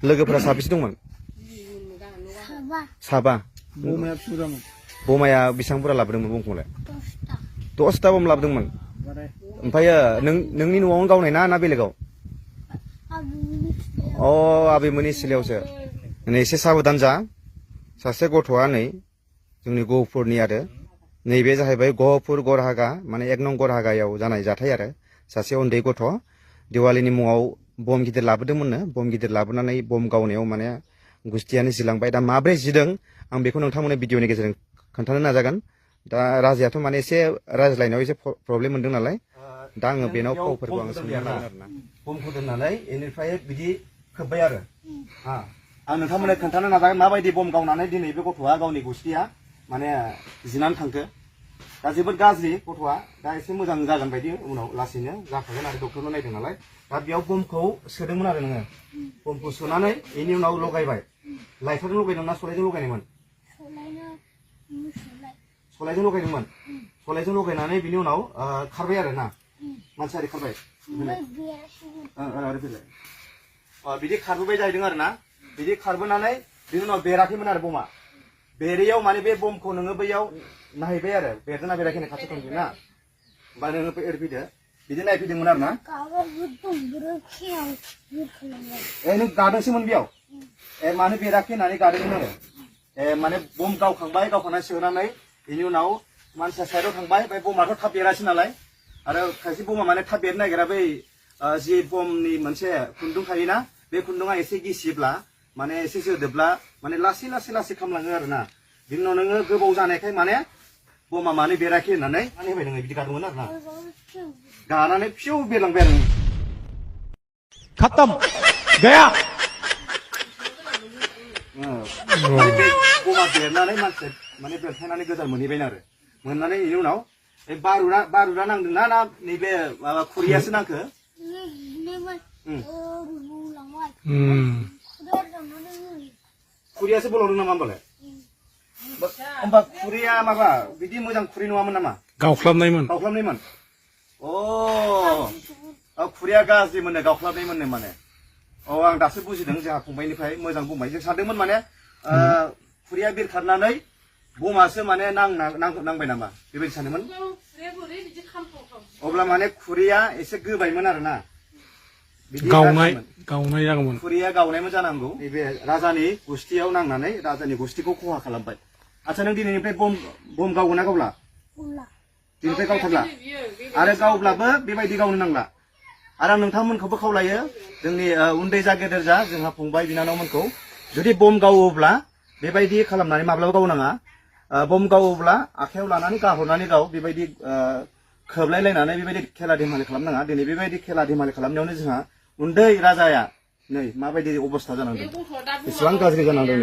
लोगोफोरा साबेसे दंमोन? साबा। बमाया बेसेबां बुरजा लाबोदोंमोन बमखौलाय? 10ता बम लाबोदोंमोन। ओमफ्राय नोंनि न'आवनो गावनाय ना बेलेगाव? अ आबैमोननि सिलायावसो। नै एसे साबधान जा। सासे गथ'आ नै जोंनि गहपुरनि आरो नैबे जाहैबाय गहपुर गरहागा माने 1 नं गरहागायाव जानाय जाथाय आरो सासे उन्दै गथ' दिवालीनि मुङाव बम गिदिर लाबोदोंमोननो। बम गिदिर लाबोनानै बम गावनायाव माने गुस्थियानो जिलांबाय। दा माब्रै जिदों आं बेखौ नोंथांमोननो भिडिअनि गेजेरजों खोन्थानो नाजागोन। दा राजायाथ' माने एसे रायज्लायनायाव एसे प्रब्लेम मोनदों नालाय दा आङो बेनाव फावफोरखौ आं सोंनो नाजागोन आरोना। बमखौ दोननानै बेनिफ्राय बिदि खोब्बाय आरो आं नोंथांमोननो खोन्थानो नाजागोन माबायदि बम गावनानै दिनै बे गथ'आ गावनि गुस्थिया माने जिनानै थांखो। दा जोबोद गाज्रि गथ'आ दा एसे मोजां जागोन बायदि उनाव लासैनो जाखागोन आरो डक्टरनो नायदों नालाय। दा बेयाव बमखौ सोदोंमोन आरो नोङो बमखौ सोनानै बेनि उनाव लगायबाय। लाइटारजों लगायदों ना सलायजों लगायनायमोन? सलायजों लगायदोंमोन। सलायजों लगायनानै बिनि उनाव खारबाय आरो ना मानसिया खारबाय बिदि खारबोबाय जाहैदों आरो ना। बिदि खारबोनानै बिनि उनाव बेराखैमोन आरो बमा बेरियाव माने बे बमखौ नोङो बैयाव नायहैबाय आरो बेरदोंना बेराखै खाथि दंफैयो ना होमबा नोङो ओरैफैदो बिदि नायफैदोंमोन आरो ना। नों गादोंसोमोन बेयाव मानो बेराखै होननानै गादोंमोन आरो माने बम गावखांबाय गावखांनानै सोनानै बेनि उनाव मानसिया साइडआव थांबाय ओमफ्राय बमाथ' थाब बेरासै नालाय आरो खायसे बमा माने थाब बेरनो नागिरा बै जि बमनि मोनसे खुन्दुं थायोना बे खुन्दुङा एसे गिसिब्ला माने एसे जोदोब्ला माने लासै लासै लासै खामलाङो आरो ना। बिनि उनाव नोङो गोबाव जानायखाय माने बमा मानो बेराखै होननानै माने होबाय नोङो बिदि गादोंमोन आरो ना। गानानै फिउ बेरलांबाय आरो खत्म गया बमा बेरनानै मानसिया माने बेरथायनानै गोजान मोनहैबाय आरो मोननानै बेनि उनाव बारुदा नांदोंना ना नैबे माबा खुरियासो नांखो? खुरियासो बलावदों नामा होमबालाय? होमबा खुरिया माबा बिदि मोजां खुरि नङामोन नामा? गावख्लाबनायमोन। अ खुरिया गाज्रिमोननो गावख्लाबनायमोननो माने। अ आं दासो बुजिदों जोंहा फंबायनिफ्राय मोजां बुंबाय। जों सानदोंमोन माने खुरिया बिरखारनानै बमासो माने नांबाय नामा बेबायदि सानदोंमोन। अब्ला माने खुरिया एसे गोबायमोन आरो ना गावनाय जागौमोन। खुरिया गावनायमोन जानांगौ। नैबे राजानि गुस्थियाव नांनानै राजानि गुस्थिखौ खहा खालामबाय। आচ্ছা नों दिनैनिफ्राय बम गावगोन ना गावला? दिनैनिफ्राय गावथारला आरो गावब्लाबो बेबायदि गावनो नांला। आरो आं नोंथांमोनखौबो खावलायो जोंनि उन्दै जा गेदेर जा जोंहा फंबाय बिनानावमोनखौ जुदि बम गावोब्ला बेबायदि खालामनानै माब्लाबा गावनाङा। बम गावोब्ला आखायाव लानानै गाहरनानै गाव बेबायदि खोबलायलायनानै बेबायदि खेला धेमालि खालामनाङा। दिनै बेबायदि खेला धेमालि खालामनायावनो जोंहा उन्दै राजाया नै माबायदि अबस्था जानांदों बेसेबां गाज्रि जानांदों।